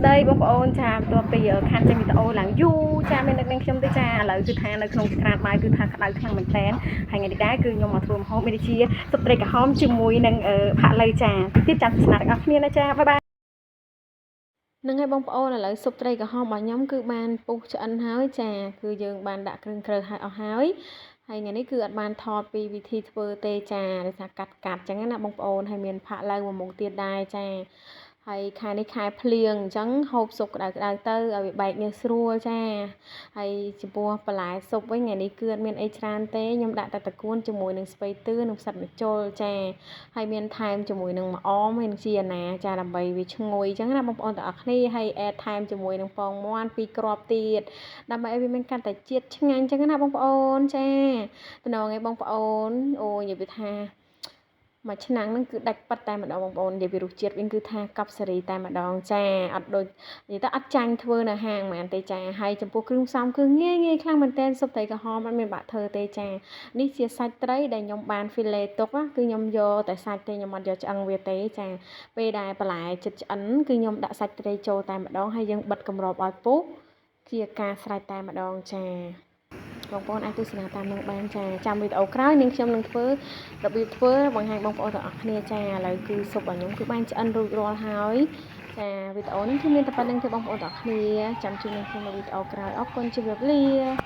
ស្តីបងប្អូនចាបន្ទាប់ពីខានចេញវីដេអូឡើងយូរចាមាននឹកនឹងខ្ញុំទេចាឥឡូវគឺថានៅក្នុងក្រានបាយគឺថាក្តៅខ្លាំងមែនតើហើយថ្ងៃនេះដែរគឺខ្ញុំមកធ្វើម្ហូបមានដូចជាស៊ុបត្រីក្រហមជាមួយនឹងផាក់ឡូវចាតិចទៀតចាំទស្សនាទាំងអស់គ្នាណាចា bye bye នឹងហើយបងប្អូនឥឡូវស៊ុបត្រីក្រហមរបស់ខ្ញុំគឺបានពុះឆ្អិនហើយចាគឺយើងបានដាក់គ្រឿងក្រៅហើយអស់ហើយហើយថ្ងៃនេះគឺអត់បានថតពីវិធីធ្វើទេចាដោយសារកាត់កាត់អញ្ចឹងណាបងប្អូនហើយមានផាក់ឡូវមួយមុខទៀតដែរចាហើយខែនេះខែភ្លៀងអញ្ចឹងហូបស៊ុបក្តៅក្តៅទៅឲ្យវាបែកញើសស្រួលចាហើយចំពោះបន្លែស៊ុបវិញថ្ងៃនេះគឺអត់មានអីច្រើនទេខ្ញុំដាក់តែត្រកួនជាមួយនឹងស្ពៃទឿនិងផ្សិតម្ជុលចាហើយមានថែមជាមួយនឹងម្អមហើយនឹងជីអាណាចាដើម្បីវាឈ្ងុយអញ្ចឹងណាបងប្អូនទាំងអស់គ្នាហើយអែតថែមជាមួយនឹងពងមាន់ពីរគ្រាប់ទៀតដើម្បីឲ្យវាមានកាន់តែជាតិឆ្ងាញ់អញ្ចឹងណាបងប្អូនចាតំណងឯងបងប្អូនអូនិយាយពីថាមួយឆ្នាំងហ្នឹងគឺដាច់ប៉ាត់តែម្ដងបងប្អូននិយាយពីរសជាតិវិញគឺថាកប់សេរីតែម្ដងចាអត់ដូចនិយាយទៅអត់ចាញ់ធ្វើនៅហាងហ្មងទេចាហើយចំពោះគ្រឿងផ្សំគឺងាយងាយខ្លាំងមែនទែនស៊ុបត្រីក្រហមអត់មានបាក់ធ្វើទេចានេះជាសាច់ត្រីដែលខ្ញុំបាន fillet ទុកគឺខ្ញុំយកតែសាច់ទេខ្ញុំអត់យកឆ្អឹងវាទេចាពេលដែលបន្លែចិត្តឆ្អិនគឺខ្ញុំដាក់សាច់ត្រីចូលតែម្ដងហើយយើងបិទគម្របឲ្យពុះជាការស្រេចតែម្ដងចាបងប្អូនអាចទស្សនាតាមនឹងបានចាចាំវីដេអូក្រោយនាងខ្ញុំនឹងធ្វើរបៀបធ្វើបង្ហាញបងប្អូនទាំងអស់គ្នាចាឥឡូវគឺស៊ុបរបស់ខ្ញុំគឺបានឆ្អិនរួចរាល់ហើយចាវីដេអូនេះគឺមានតែប៉ុណ្្នឹងទេបងប្អូនទាំងអស់គ្នាចាំជួបនឹងខ្ញុំនៅវីដេអូក្រោយអរគុណជម្រាបលា។